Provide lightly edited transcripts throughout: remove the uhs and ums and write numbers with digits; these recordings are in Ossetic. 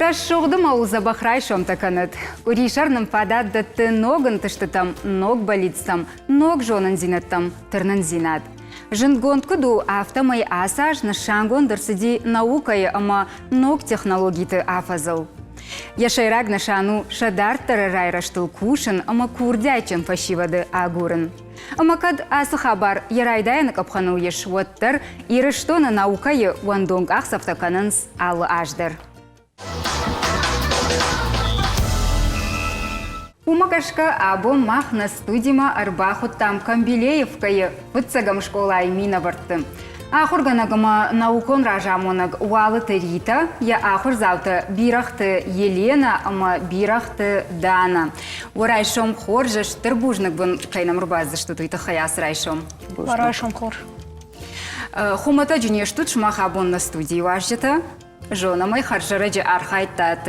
Рӕсугъд ӕмӕ у дзӕбӕх райсомтӕ кӕнӕд. Къуырисӕр нын фадат дӕтты ног ӕнтыстытӕм, ног бӕллицтӕм, ног зонындзинӕдтӕм тырнындзинад. Зындгонд куыд у, афтӕмӕй ацы аз нысангонд ӕрцыди наукӕйы ӕмӕ ног технологиты афӕдзыл. Йӕ сӕйраг нысан у сӕ дарддӕры райрӕзтыл кусын ӕмӕ курдиатджын фӕсивӕды агурын. Ӕмӕ кӕд ацы хабар йӕ райдайӕны къӕпхӕныл ис, уӕддӕр Ирыстоны наукӕйы уӕндон къахдзӕфтӕ кӕнынц алы аз дӕр. Уымӕ гӕсгӕ абон мах нӕ студимӕ ӕрбахуыдтам Камбилеевкӕйы фыццӕгӕм скъолайы минӕвӕртты. Ахуыргӕнӕг ӕмӕ наукон разамонӕг Уалыты Ритӕ, йӕ ахуырдзаутӕ Бирӕгъты Еленӕ ӕмӕ Бирӕгъты Дана. Уӕ райсом хорз, стыр бузныг уын, кӕй нӕм ӕрбацыдыстут, уый тыххӕй ацы райсом. Уӕ райсом хорз. Хуымӕтӕджы не стут сымах абон нӕ студийы уазджытӕ. Зонӕм ӕй, хӕрзӕрӕджы архайдтат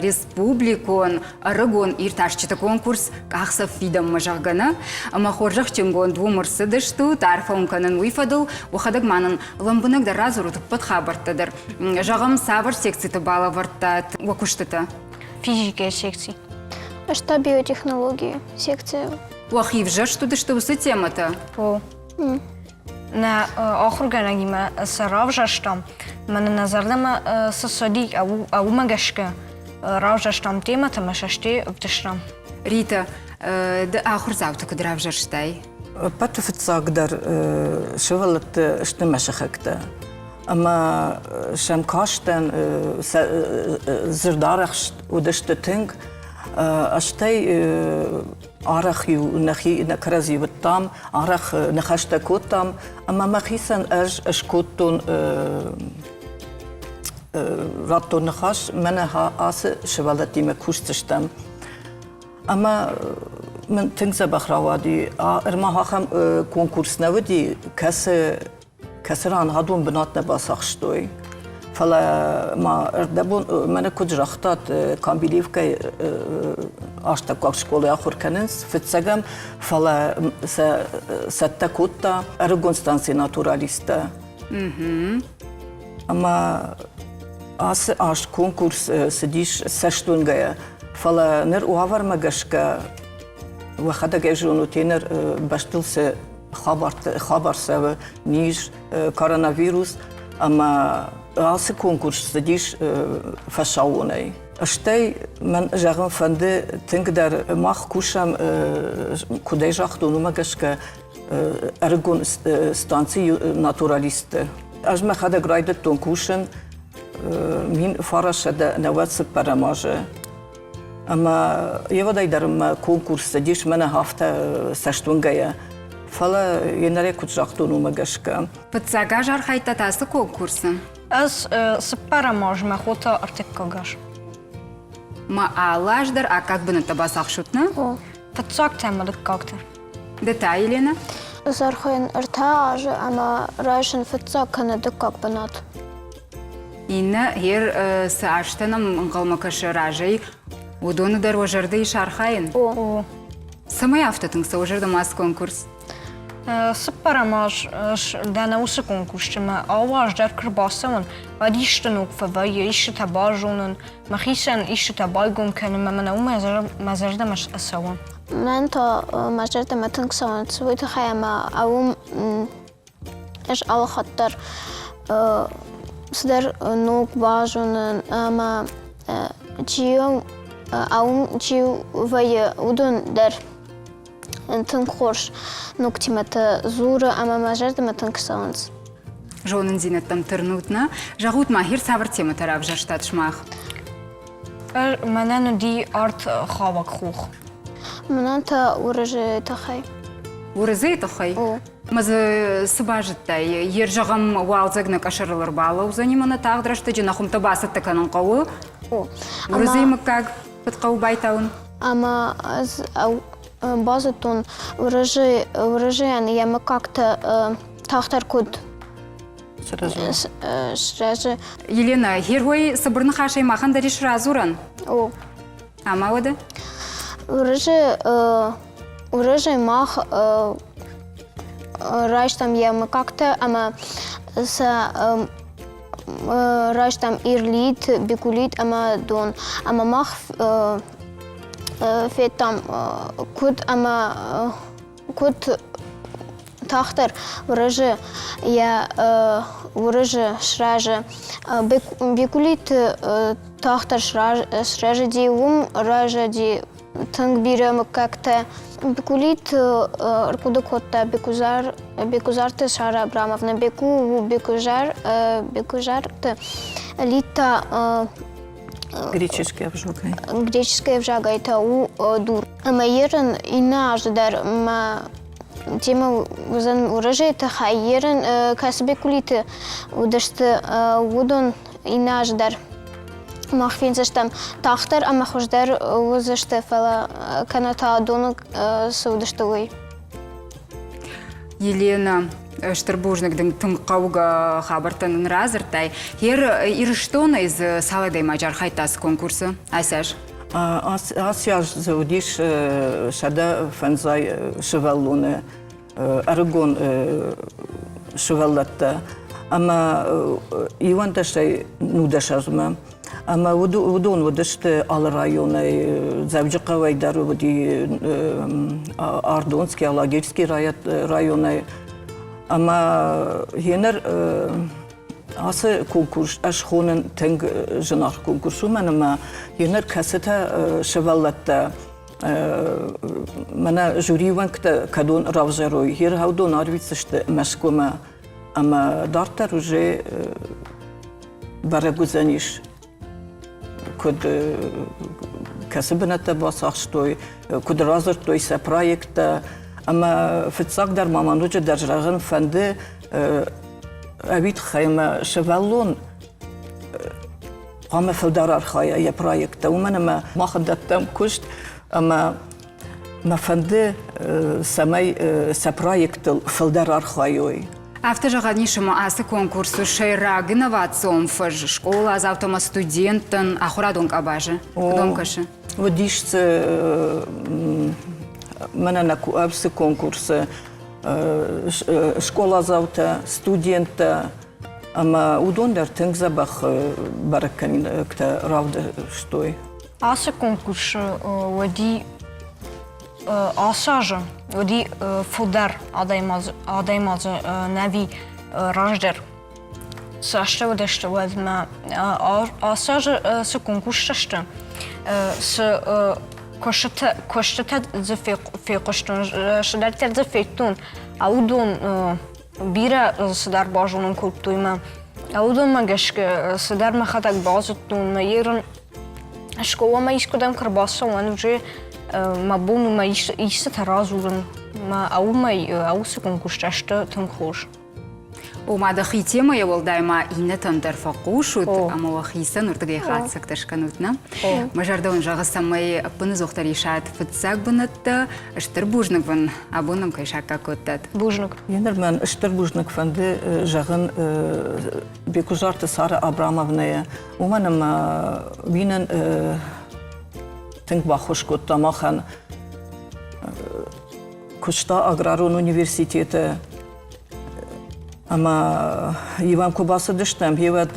республикон ӕрыгон иртасджыты конкурс «Къахдзӕф фидӕнмӕ», зӕгъгӕ, нӕ? Ӕмӕ хорзӕхджынгонд уым ӕрцыдыстут, арфӕ уын кӕнын уый фӕдыл. Уӕхӕдӕг ма нын лӕмбынӕгдӕр радзурут ӕппӕт хабӕрттӕ дӕр. Зӕгъӕм, цавӕр секциты балӕвӕрдтат уӕ куыстытӕ? Физикӕйы секци. Ӕз та биотехнологийы секцийы. Уӕхи взӕрст уыдысты уыцы темӕтӕ? О. Нӕ ахуыргӕнӕгимӕ сӕ равзӕрстам. Мӕнӕ нӕ зӕрдӕмӕ цы цыди, уымӕ гӕсгӕ равзӕрстам темӕтӕ ӕмӕ сӕ стӕй ӕвдыстам. Рита, ды ахуырдзауты куыд равзӕрстай? Ӕппӕты фыццагдӕр сывӕллӕтты сты мӕ сыхӕгтӕ. Ӕмӕ сӕм кастӕн, сӕ дзырдарӕхст уыдысты тынг. Стӕй арӕх-иу нӕхи нӕ кӕрӕдзи уыдтам, арӕх ныхӕстӕ кодтам, ӕмӕ мӕхицӕн ӕз скодтон радтон ныхас, мӕнӕ ацы сывӕллӕттимӕ кусдзыстӕм. Ӕмӕ мын тынг дзӕбӕх рауади. Ӕрмӕ ахӕм конкурс нӕ уыди, кӕцы кӕцы ран адон бынат нӕ бацахстой. Фӕлӕ ма ӕрдӕбон мӕнӕ куыд загътат, Камбилевкӕйы астӕуккаг скъолайы ахуыр кӕнынц фыццӕгӕм, фӕлӕ сӕ цӕттӕ кодта ӕрыгон станцийы натуралисттӕ. Ӕмӕ ацы аз конкурс цыдис цӕстуынгӕйӕ, фӕлӕ ныр уавӕрмӕ гӕсгӕ уӕхӕдӕг ӕй зонут, ныр бӕстыл цы хабар цӕуы низ, коронавирус ӕмӕ ацы конкурс цыдис фӕсаууонӕй. Стӕй мӕн зӕгъын фӕнды тынгдӕр мах кусӕм, куыдӕй загътон, уымӕ гӕсгӕ ӕрыгон станцийы натуралистты. Ӕз мӕхӕдӕг райдыдтон кусын 1994 азы. Ӕмӕ евӕдӕй дӕр мӕ конкурс цыдис мӕнӕ афтӕ цӕстуынгӕйӕ. Фӕлӕ йе куыд загътон, уымӕ гӕсгӕ. Фыццаг аз архайдтат ацы конкурсы? Ӕз цыппӕрӕм аз, мӕ хо та ӕртыккаг аз. Мӕ алы аз дӕр аккаг бынӕттӕ бацахсут, нӕ? О. Фыццагтӕ ӕмӕ дыккагтӕ. Ды та, Елена? Ӕз архайын ӕртӕ азы ӕмӕ райсын фыццаг кӕнӕ дыккаг бынат. Иннӕ гъер цы азтӕ нӕм ӕнхъӕлмӕ кӕсы разӕй, уыдоны дӕр уӕ зӕрдӕ ис архайын? О. Цӕмӕй афтӕ тынг цӕуы зӕрдӕмӕ ацы конкурс? Цыппӕрӕм аз дӕн уыцы конкурсты мӕ алы аз дӕр куы рбацӕуын, уӕд исты ног фӕвӕййы, истытӕ базонын, мӕхицӕн истытӕ байгом кӕнын ӕмӕ мӕнӕ уымӕ мӕ зӕрдӕмӕ цӕуы. Мӕн та мӕ зӕрдӕмӕ тынг цӕуынц, уый тыххӕй ӕмӕ уым Ӕз алыхатт дӕр цыдӕр ног базонын ӕмӕ чи уым чи вӕййы, уыдон дӕр тынг хорз ног темӕтӕ дзуры ӕмӕ мӕ зӕрдӕмӕ тынг цӕуынц. Зонындзинӕдтӕм тырнут, нӕ? Зӕгъут ма, хир цавӕр темӕтӕ равзӕрстат сымах? Мӕнӕн уыди арт хауӕг хох. Мӕнӕн та уырызы тыххӕй. Уырызыйы тыххӕй? О. Мӕ дзы цы базыдтай? Йе зӕгъӕм, уалдзӕг нӕ къӕсӕрыл ӕрбалӕудзӕни мӕнӕ тагъд рӕстӕджы нӕ хуымтӕ бацӕттӕ кӕнын хъӕуы. О. Уырызыйы мыггаг куыд хъӕуы байтауын? Ӕмӕ ӕз базыдтон, уырызыйӕн йӕ мыггӕгтӕ тагъддӕр куыд срӕзы. Елена, герой цыбыр ныхасӕй махӕн дӕр ис радзурӕн? О. Ӕмӕ уӕдӕ? Уырызы, уырызы мах райстам йӕ мыггӕгтӕ ӕмӕ сӕ райстам ирлит, бекулит ӕмӕ дон. Ӕмӕ мах федтам, куыд ӕмӕ куыд тагъддӕр уырызы йӕ уырызы срӕзы. Бекулит тагъддӕр срӕзыди, уым рӕзыди тынг бирӕ мыггӕгтӕ. Бекулит ӕрхъуыды кодта Бекузар, Бекузарты Сара Абрамовна. Беку у Бекузар, Бекузарты Лит та Греческий ӕвзагӕй. Греческий ӕвзагӕй та у дур. Ӕмӕ ерын иннӕ азы дӕр мӕ темӕ уыдзӕн уырызӕй тыххӕй. Ерын кӕцы Бекулиты уыдысты, уыдон иннӕ аз дӕр мах фендзыстӕм тагъддӕр ӕмӕ хуыздӕр уыдзысты, фӕлӕ кӕнӕ та доны цы уыдысты, уый. Елена, стыр бузныг дын тынг хъӕугӕ хабӕрттӕ нын радзырдтай. Ер Ирыстонӕй дзы цал адӕймаджы архайдта ацы конкурсы? Ацы аз? Ацы аз дзы уыдис 105 сывӕллоны ӕрыгон сывӕллӕттӕ ӕмӕ иуӕндӕсӕй нудӕс азмӕ. Ӕмӕ уыдон уыдысты алы районӕй, Дзӕуджыхъӕуӕй дӕр уыди Ардонский, Алагирский районӕй. Ӕмӕ еныр ацы конкурс ӕз хонын тынг зынаргъ конкурс, уымӕн ӕмӕ еныр кӕцытӕ сывӕллӕттӕ мӕнӕ жюри уӕнгтӕ кӕдон равзарой, ерхаудон арвитдзысты Мӕскуымӕ ӕмӕ дарддӕр уже бӕрӕг уыдзӕнис, куыд кӕцы бынӕттӕ бацахстой, куыд радзырдтой сӕ проекттӕ. Ӕмӕ фыццагдӕр ма мӕ ноджыдӕр зӕгъын фӕнды, ӕви тыххӕй ӕмӕ сывӕллон хъуамӕ фылдӕр архайа йӕ проекттӕ, уымӕн ӕмӕ мах дӕттӕм куыст ӕмӕ мӕ фӕнды, цӕмӕй сӕ проекттыл фылдӕр архайой. Афтӕ зӕгъӕн ис, ӕмӕ ацы конкурсы сӕйраг инновацион фӕз скъоладзаутӕ ӕмӕ студенттӕн ахуырадон къабазы. Куыд уӕм кӕсы? Уыдис дзы мӕнӕ нӕ ацы конкурсы скъоладзаутӕ, студенттӕ, Ӕмӕ уыдон дӕр тынг дзӕбӕх бӕрӕггӕнинӕгтӕ равдыстой. Ацы конкурсы уыди ацы азы уыди фылдӕр адӕймаджы нӕви раздӕр цы азтӕ уыдысты, уӕдмӕ ацы азы цы конкурстӕ сты, цы куыстытӕ дзы фехъуыстон, цыдӕртӕ дзы федтон, а уыдон бирӕ цыдӕр базонын кодтой мӕ. Уыдонмӕ гӕсгӕ цыдӕр мӕхӕдӕг базыдтон, мӕ ерын скъоламӕ искуыдӕм куы ӕрбацӕуӕн, уже мӕ бон у мӕ истытӕ радзурын. Мӕ уымӕй уыцы конкурстӕ сты тынг хорз. Ома дӕхи темӕйӕ уӕлдай ма иннӕтӕн дӕр фӕхъусут ӕмӕ уӕхицӕн уырдыгӕй хатдзӕгтӕ скӕнут, нӕ? Мӕ зӕрдӕ уын зӕгъы, цӕмӕй ӕппынӕдзухдӕр исат фыццаг бынӕттӕ. Стыр бузныг уын, абон нӕм кӕй саккаг кодтат. Бузныг. Еныр мӕн стыр бузныг фӕнды зӕгъын Бекуызарты Сара Абрамовнӕйы, уымӕн ӕмӕ уинӕн тынг баххуыс кодта махӕн. Куыста аграрон университеты ӕмӕ иуӕм куы бацыдыстӕм, еуӕд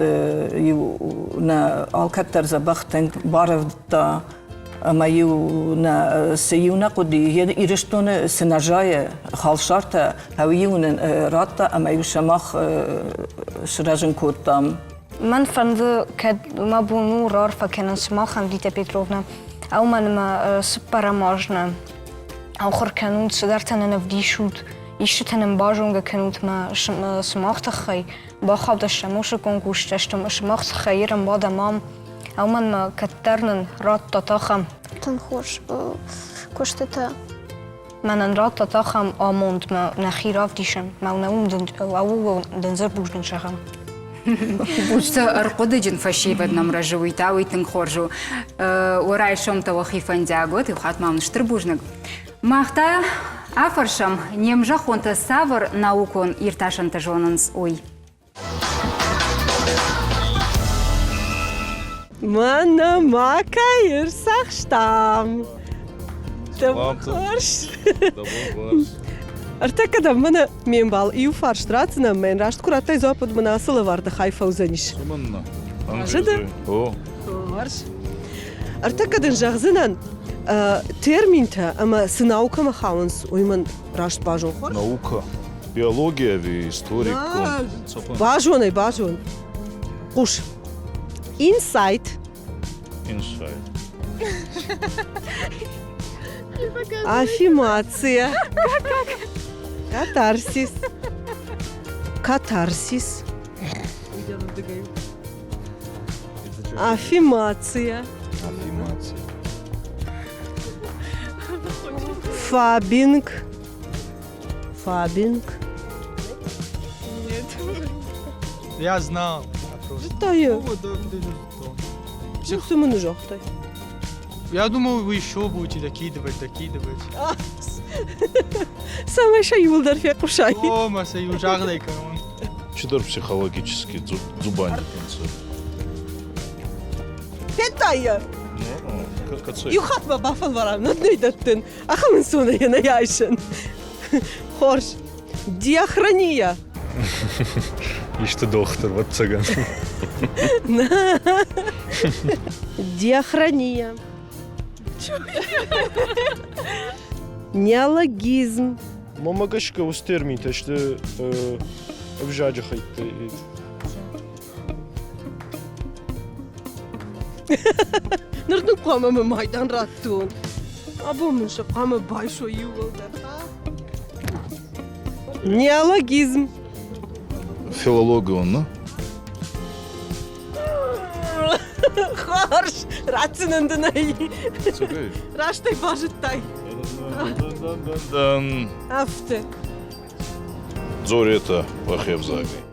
иу нӕ алкӕддӕр дзӕбӕх тынг барӕвдыдта ӕмӕ-иу нӕ цы-иу нӕ хъуыди, Ирыстоны цы нӕ зайы халсартӕ, иу нын радта ӕмӕ-иу сӕ мах сырӕзын кодтам. Мӕн фӕнды, кӕд мӕ бон у раарфӕ кӕнын сымахӕн, Витя Петровна, уымӕн ӕмӕ цыппӕрӕм аз нӕ ахуыр кӕнут, цыдӕртӕ нын ӕвдисут, истытӕ нын базонгӕ кӕнут мӕ сымах тыххӕй, бахаудыстӕм уыцы конкурстӕ, сымах тыххӕй ӕрӕмбадӕм ам. Уымӕн ма кӕддӕр нын радтат ахӕм тынг хорз куыстытӕ. Мӕнӕн радтат ахӕм амонд, мӕ нӕхи равдисӕн, мӕ ууыл дын дзы бузныг зӕгъӕм. Цы ӕрхъуыдыджын фӕсивӕд нӕм рӕзы, уый та уый тынг хорз у. Уӕ райсомтӕ уӕхи фӕндиаг уӕд, иу хатт ма уын стыр бузныг. Мах та афӕрсӕм, не мзӕххонтӕ цавӕр наукон иртасӕнтӕ зонынц, уый. Мӕнӕ ма кӕй ӕрцахстам. Дӕ бон хорз. Ӕртӕккӕ дӕм мӕнӕ ме мбал иу фарст ратдзынӕн, мӕн раст куы радтай дзуапп, уӕд мын ацы лӕварды хай фӕуыдзӕнис. Цӕмӕннӕ? Разы дӕ? О. Хорз. Ӕртӕккӕ дын зӕгъдзынӕн, терминтӕ ӕмӕ цы наукӕмӕ хауынц, уый мын раст базон. Хорз? Наука. Биология ӕви историкон? Базон ӕй, базон. Хъус. Инсайт. Инсайт. Аффирмация. Катарсис. Катарсис. Аффирмация. Аффирмация. Фабинг. Фабинг. Нет. Я знал. Зыдтай йӕ? Цы мын загътай? Я думал, вы еще будете докидывать, докидывать. Цӕмӕй сӕ иуылдӕр фехъусай. О, мӕ сӕ иу загъдӕй кӕнон. Чидӕр психологический дзубани Федтай йӕ? Иу хатт ма бафӕлварӕм, над нӕ дӕттын. Ахӕм ӕнцонӕй йӕ нӕ айсын. Хорз. Диахрония. Исты дохтыр, ӕвӕццӕгӕн. Диахрония. Неологизм. Мӕнмӕ гӕсгӕ уыцы терминтӕ сты ӕвзаджы хӕйтты. Ныр дын хъуамӕ мӕ майдан раттон. Абон мын сӕ хъуамӕ байсой иууылдӕр. Неологизм. Филологион, ну? Хорз, ратдзынӕн дын ӕй. Раст ӕй базыдтай. Афтӕ. Дзорета уӕхе взагӕй.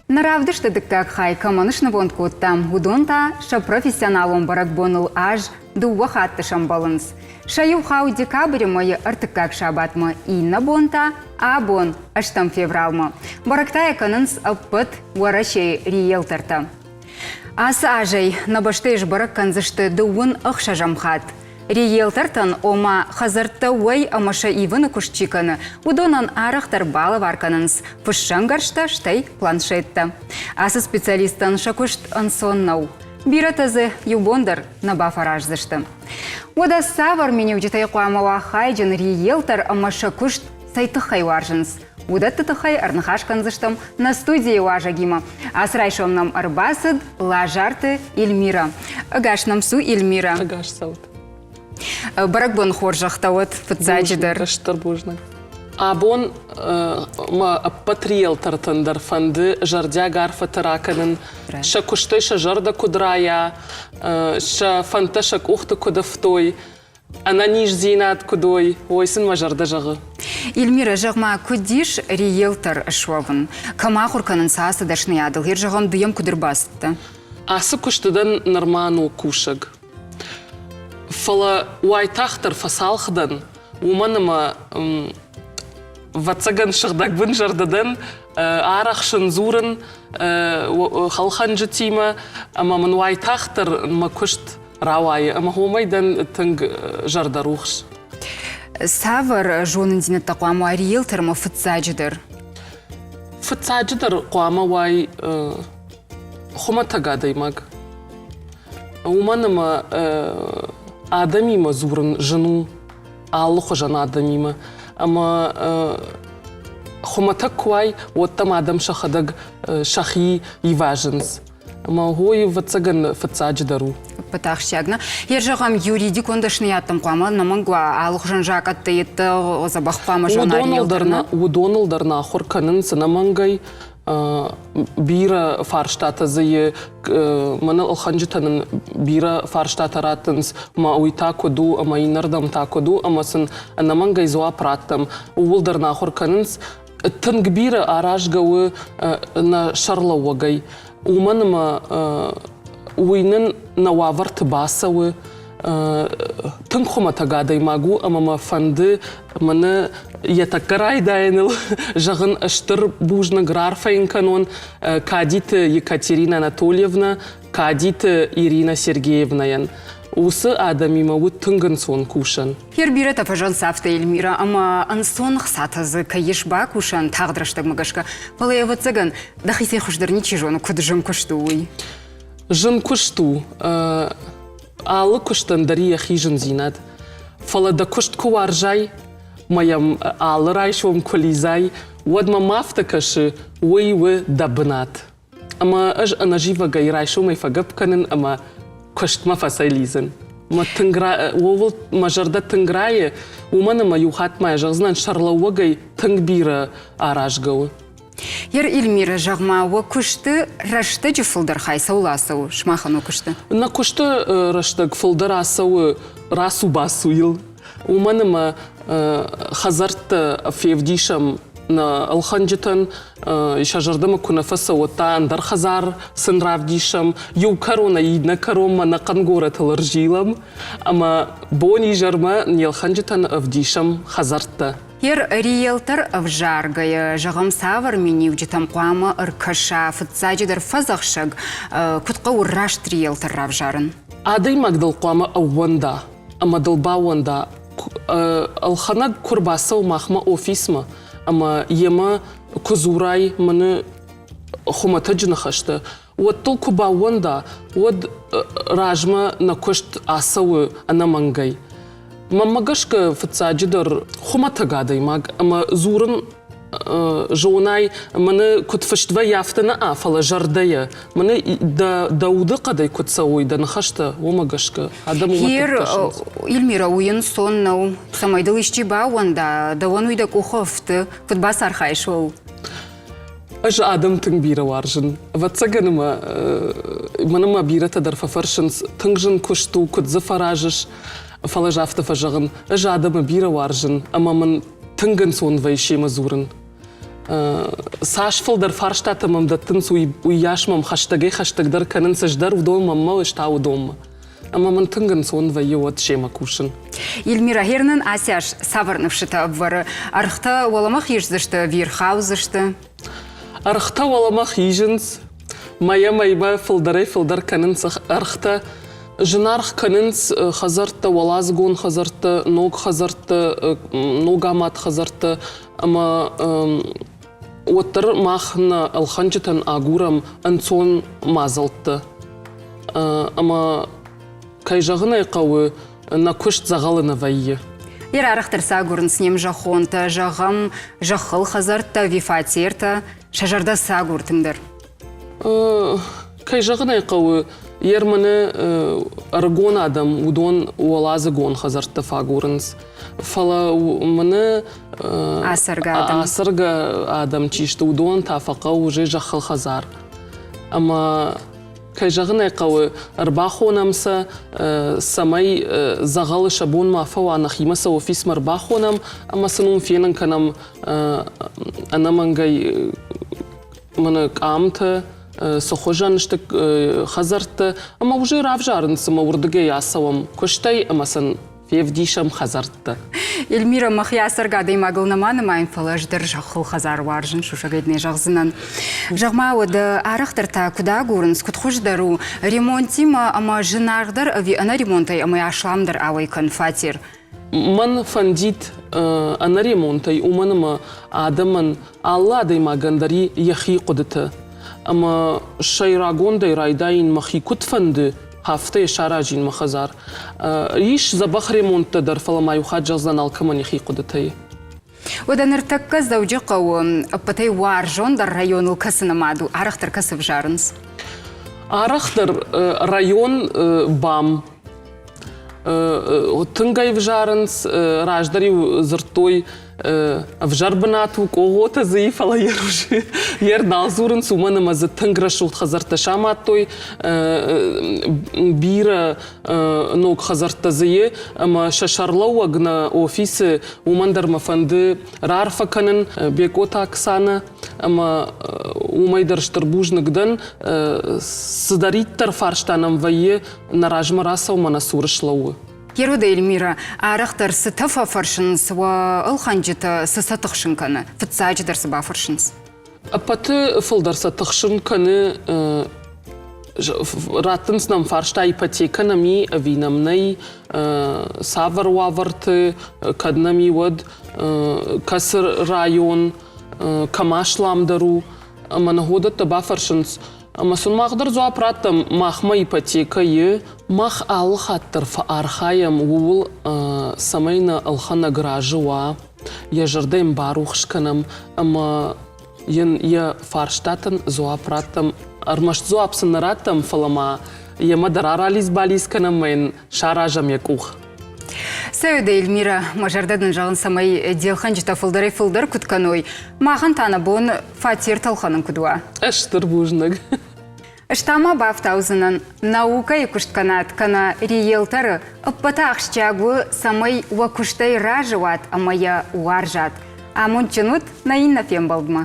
Нӕ равдысты дыккаг хай кӕмӕн снывонд кодтам, уыдон та сӕ профессионалон бӕрӕгбоныл аз дыууӕ хатты сӕмбӕлынц. Сӕ иу хауы декабры мӕйы ӕртыккаг сабатмӕ, иннӕ бон та абон, ӕстӕм февралмӕ. Бӕрӕг та йӕ кӕнынц ӕппӕт Уӕрӕсейы риелтортӕ. Ацы азӕй нӕ бӕстӕйы сбӕрӕг кӕндзысты дыууын ӕхсӕзӕм хатт. Риелтортӕн, ома хӕдзӕрттӕ уӕй ӕмӕ сӕ ивыны куыст чи кӕны, уыдонӕн арӕхдӕр балӕвар кӕнынц фыссӕнгӕрзтӕ, стӕй планшеттӕ. Ацы специалисттӕн сӕ куыст ӕнцон нӕу. Бирӕтӕ дзы иу бон дӕр нӕ бафӕраздзысты. Уӕдӕ цавӕр миниуджытӕй хъуамӕ уа хайджын риелтор ӕмӕ сӕ куыст цӕй тыххӕй уарзынц? Уыдӕтты тыххӕй ӕрныхас кӕндзыстӕм нӕ студийы уазӕгимӕ. Ацы райсом нӕм ӕрбацыд Лазарты Эльмира. Ӕгас нӕм цу, Эльмира. Ӕгас цӕут. Бӕрӕгбон хорзӕхтӕ уӕд фыццаджыдӕр. Стыр бузныг. Абон мӕ ӕппӕт риэлтортӕн дӕр фӕнды зӕрдиаг арфӕтӕ ракӕнын, сӕ куыстӕй сӕ зӕрдӕ куыд райа, сӕ фӕндтӕ сӕ къухты куыд ӕфтой, ӕнӕниздзинад куыд уой, уой сын мӕ зӕрдӕ зӕгъы. Эльмира, зӕгъ-ма, куыд ис риэлтор суӕвын? Кӕм ахуыр кӕнынц ацы дӕсныйадыл? Йе зӕгъӕм, ды йӕм куыд ӕрбацыдтӕ? Ацы куысты дӕн нырма ног кусӕг. Фӕлӕ уайтагъддӕр фӕцалх дӕн, уымӕн ӕмӕ ӕвӕццӕгӕн сыгъдӕгбын зӕрдӕ дӕн, арӕхсын дзурын хӕлхӕнджытимӕ ӕмӕ мын уайтагъддӕр мӕ куыст рауайы ӕмӕ уымӕй дӕн тынг зӕрдӕрухс. Цавӕр зонындзинӕдтӕ хъуамӕ уа риэлтормӕ фыццаджыдӕр? Фыццаджыдӕр хъуамӕ уай хуымӕтӕг адӕймаг. Уымӕн ӕмӕ адӕмимӕ дзурын зын у алыхуызӕн адӕмимӕ. Ӕмӕ хуымӕтӕг куы уай, уӕд дӕм адӕм сӕхӕдӕг сӕхи ивазынц. Ӕмӕ уый, ӕвӕццӕгӕн, фыццаджыдӕр у. Ӕппӕт ахсджиаг нӕ. Йе зӕгъӕм, юридикон дӕсныйадтӕм хъуамӕ ӕнӕмӕнг уа алыхуызӕн закъӕттӕ йедтӕ дзӕбӕх хъуамӕ зона Уыдоныл дӕр нӕ, уыдоныл дӕр нӕ ахуыр кӕнынц ӕнӕмӕнгӕй. Бирӕ фарстатӕ дзы мӕныл ӕлхӕнджытӕ нын бирӕ фарстатӕ раттынц, ӕмӕ уый та куыд у, ӕмӕ иннӕрдӕм та куыд у, ӕмӕ сын ӕнӕмӕнгӕй дзуапп раттӕм. Ууыл дӕр нӕ ахуыр кӕнынц. Тынг бирӕ аразгӕ у нӕ сӕрлӕууӕгӕй, уымӕн ӕмӕ уый нын нӕ уавӕрты бацӕуы. Тынг хуымӕтӕг адӕймаг у ӕмӕ мӕ фӕнды мӕнӕ йӕ тӕккӕ райдайӕныл зӕгъын стыр бузныг раарфӕ йын кӕнон Кадиты Екатерина Анатольевна, Кадиты Ирина Сергеевнайӕн. Уыцы адӕмимӕ уыд тынг ӕнцон кусӕн. Хер бирӕтӕ фӕзӕгъынц афтӕ, Эльмира, ӕмӕ ӕнцон хцатӕ дзы кӕй ис бакусӕн тагъд рӕстӕгмӕ гӕсгӕ, фӕлӕ, ӕвӕццӕгӕн, дӕхицӕй хуыздӕр ничи зоны, куыд зын куыст у, уый. Зын куыст у. Алы куыстӕн дӕр йӕхи зындзинад. Фӕлӕ дӕ куыст куы уарзай, мӕ йӕм алы райсом куы лидзай, уӕд мӕм афтӕ кӕсы, уый у дӕ бынат. Ӕмӕ ӕз ӕнӕзивӕгӕй райсомӕй фӕгӕпп кӕнын ӕмӕ куыстмӕ фӕцӕйлидзын. Мӕ тынг ууыл мӕ зӕрдӕ тынг райы, уымӕн ӕмӕ иу хатт ма зӕгъдзынӕн, сӕрлӕууӕгӕй тынг бирӕ аразгӕ у. Ер Эльмира, зӕгъ-ма, уӕ куысты рӕстӕджы фылдӕр хай цӕуыл ацӕуы сымахӕн уӕ куысты? Нӕ куысты рӕстӕг фылдӕр ацӕуы рацу-бацуйыл. Уымӕн ӕмӕ хӕдзӕрттӕ февдисӕм нӕ ӕлхӕнджытӕн, сӕ зӕрдӕмӕ куы нӕ фӕцӕуы, уӕд та ӕндӕр хӕдзар сын равдисӕм, иу кӕронӕй иннӕ кӕронмӕ нӕхъӕн горӕтыл ӕрзилӕм ӕмӕ бон-изӕрмӕ не лхӕнджытӕн ӕвдисӕм хӕдзӕрттӕ. Ер риэлтор ӕвзаргӕйӕ, зӕгъӕм, цавӕр миниуджытӕм хъуамӕ ӕркӕса, фыццаджыдӕр фӕдзӕхсӕг, куыд хъӕуы раст риэлтор равзарын? Адӕймаг дыл хъуамӕ ӕууӕнда ӕмӕ дыл баууӕнда, ӕлхӕнӕг куы рбацӕуы махмӕ офисмӕ ӕмӕ йемӕ куы дзурай мӕны хуымӕтӕджы ныхӕстӕ, уӕд дыл куы баууӕнда, уӕд размӕ нӕ куыст ацӕуы ӕнӕмӕнгӕй. Мӕнмӕ гӕсгӕ, фыццаджыдӕр, хуымӕтӕг адӕймаг ӕмӕ дзурын зонай, мӕнӕ куыд фыст вӕййы, афтӕ нӕ, фӕлӕ зӕрдӕйӕ. Мӕнӕ дӕ, дӕ удыхъӕдӕй куыд цӕуой дӕ ныхӕстӕ, уымӕ гӕсгӕ адӕм уымӕ Хер, кӕсынц. Эльмира, уый ӕнцон нӕу, цӕмӕй дыл исчи баууӕнда, дӕуӕн уый дӕ къухы ӕфты, куыд бацархайыс ууыл? Ӕз адӕм тынг бирӕ уарзын. Ӕвӕццӕгӕн ӕмӕ мӕн ӕмӕ бирӕтӕ дӕр фӕфӕрсынц, тынг зын куыст у, куыд дзы фӕразыс. Фӕлӕ ӕз афтӕ фӕзӕгъын, ӕз адӕмы бирӕ уарзын ӕмӕ мын тынг ӕнцон вӕййы семӕ дзурын. Цас фылдӕр фарстатӕ мӕм дӕттынц, уыйас мӕм хӕстӕгӕй-хӕстӕгдӕр кӕнынц ӕз дӕр уыдон мӕнмӕ, ӕз та уыдонмӕ. Ӕмӕ мын тынг ӕнцон вӕййы уӕд семӕ кусын. Эльмира Хернан ацы аз цавӕр ныфсытӕ ӕвӕры? Ӕргътӕ уӕлӕмӕ хиздзысты ӕви ӕрхаудзысты? Ӕргътӕ уӕлӕмӕ хизынц. Мӕйӕ-мӕймӕ фылдӕрӕй-фылдӕр кӕнынц ӕргътӕ. Зынаргъ кӕнынц хӕдзӕрттӕ, уӕладзыгон хӕдзӕрттӕ, ног хӕдзӕрттӕ, ног амад хӕдзӕрттӕ ӕмӕ уӕддӕр мах нӕ ӕлхӕнджытӕн агурӕм ӕнцон мадзӕлттӕ. Ӕмӕ, кӕй зӕгъын ӕй хъӕуы, нӕ куыст дзӕгъӕлы нӕ вӕййы. Йе арӕхдӕр цы агурынц не мзӕххонтӕ, зӕгъӕм, зӕххыл хӕдзӕрттӕ ӕви фатертӕ, сӕ зӕрдӕ цы агуры тынгдӕр? Кӕй зӕгъын ӕй хъӕуы, Ерманы ӕрыгон адӕм уыдон уӕладзыгон хӕдзӕрттӕ фӕагурынц. Фӕлӕ мӕнӕ ацӕргӕ адӕм, ацӕргӕ адӕм чи сты, уыдон та фӕхъӕуы уже зӕххыл хӕдзар. Ӕмӕ кӕй зӕгъын ӕй хъӕуы, ӕрбахонӕм сӕ, цӕмӕй дзӕгъӕлы сӕ бон ма фӕуа, нӕхимӕ сӕ офисмӕ ӕрбахонӕм ӕмӕ сын уым фенын кӕнӕм ӕнӕмӕнгӕй мӕнӕ къамтӕ, цы хуызӕн сты хӕдзӕрттӕ, ӕмӕ уже равзарынц ӕмӕ уырдыгӕй ацӕуӕм куыстӕй ӕмӕ сын февдисӕм хӕдзӕрттӕ. Эльмира, мӕхи ацӕргӕ адӕймагыл нӕма нымайын, фӕлӕ ӕз дӕр зӕххыл хӕдзар уарзын, сусӕгӕй нӕ зӕгъдзынӕн. Зӕгъ-ма, уӕдӕ арӕхдӕр та куыд агурынц, куыд хуыздӕр у ремонтимӕ ӕмӕ зынаргъдӕр ӕви ӕнӕ ремонтӕй ӕмӕ асламдӕр ауӕй кӕн фатер? Мӕн фӕндид ӕнӕ ремонтӕй, уымӕн ӕмӕ адӕмӕн, алы адӕймагӕн дӕр и йӕхи хъуыдытӕ. Ӕмӕ сӕйрагондӕй райдайын мӕхи куыд фӕнды, афтӕ йӕ саразин мӕ хӕдзар. Ис дзӕбӕх ремонттӕ дӕр, фӕлӕ ма иу хатт зӕгъдзӕн алкӕмӕн йӕхи хъуыдытӕй. Уӕдӕ ныртӕккӕ Дзӕуджыхъӕуы ӕппӕтӕй уарзондӕр районыл кӕцы нымад у, арӕхдӕр кӕцы ӕвзарынц? Арӕхдӕр район БАМ тынг ӕвзарынц. Раздӕр-иу дзырдтой, ӕвзӕр бынат у, къогъотӕ дзы и, фӕлӕ йе нал дзурынц, уымӕн ӕмӕ дзы тынг рӕсугъд хӕдзӕрттӕ самадтой, бирӕ ног хӕдзӕрттӕ дзы и, ӕмӕ сӕ сӕрлӕууӕг нӕ офисы, уымӕн дӕр мӕ фӕнды раарфӕ кӕнын Бекъоты Оксанӕ, ӕмӕ уымӕй дӕр стыр бузныг дӕн, цыдӕриддӕр фарста нӕм вӕййы, нӕ размӕ рацӕуы мӕ нӕ цуры слӕууы. Ерода Эльмира, арӕхдӕр цытӕ фӕфӕрсынц уӕ ӕлхӕнджытӕ, цы сӕ тыхсын кӕны? Фыццаджыдӕр цы бафӕрсынц? Ӕппӕты фылдӕр сӕ тыхсын кӕны. Раттынц нӕм фарста, ипотекӕ нӕм и ӕви нӕм нӕй, цавӕр уавӕрты, кӕд нӕм и, уӕд, кӕцы район, кӕм асламдӕр у. Ӕмӕ нӕ ходӕттӕ бафӕрсынц, ӕмӕ сын мах дӕр дзуапп раттӕм, махмӕ ипотекӕ и, мах алы хатт дӕр фӕархайӕм ууыл, цӕмӕй нӕ ӕлхӕнӕг разы уа, йӕ зӕрдӕ йын барухс кӕнӕм ӕмӕ йын йӕ фарстатӕн дзуапп раттӕм. Ӕрмӕст дзуапп сын нӕ раттӕм, фӕлӕ ма йемӕ дӕр аралидз-балидз кӕнӕм ӕмӕ йын саразӕм йӕ къух. Сӕуӕдӕ Эльмира, мӕ зӕрдӕ дын зӕгъын, цӕмӕй де лхӕнджытӕ фылдӕрӕй-фылдӕр куыд кӕной, махӕн та нӕ бон фатертӕ ӕлхӕнын куыд уа. Стыр бузныг. Ӕз та ма бафтаудзынӕн, наукӕйы куыст кӕнат кӕнӕ риелторы ӕппӕты ахсджиаг у, цӕмӕй уӕ куыстӕй разы уат ӕмӕ йӕ уарзат. Амондджын ут нӕ иннӕ фембӕлдмӕ!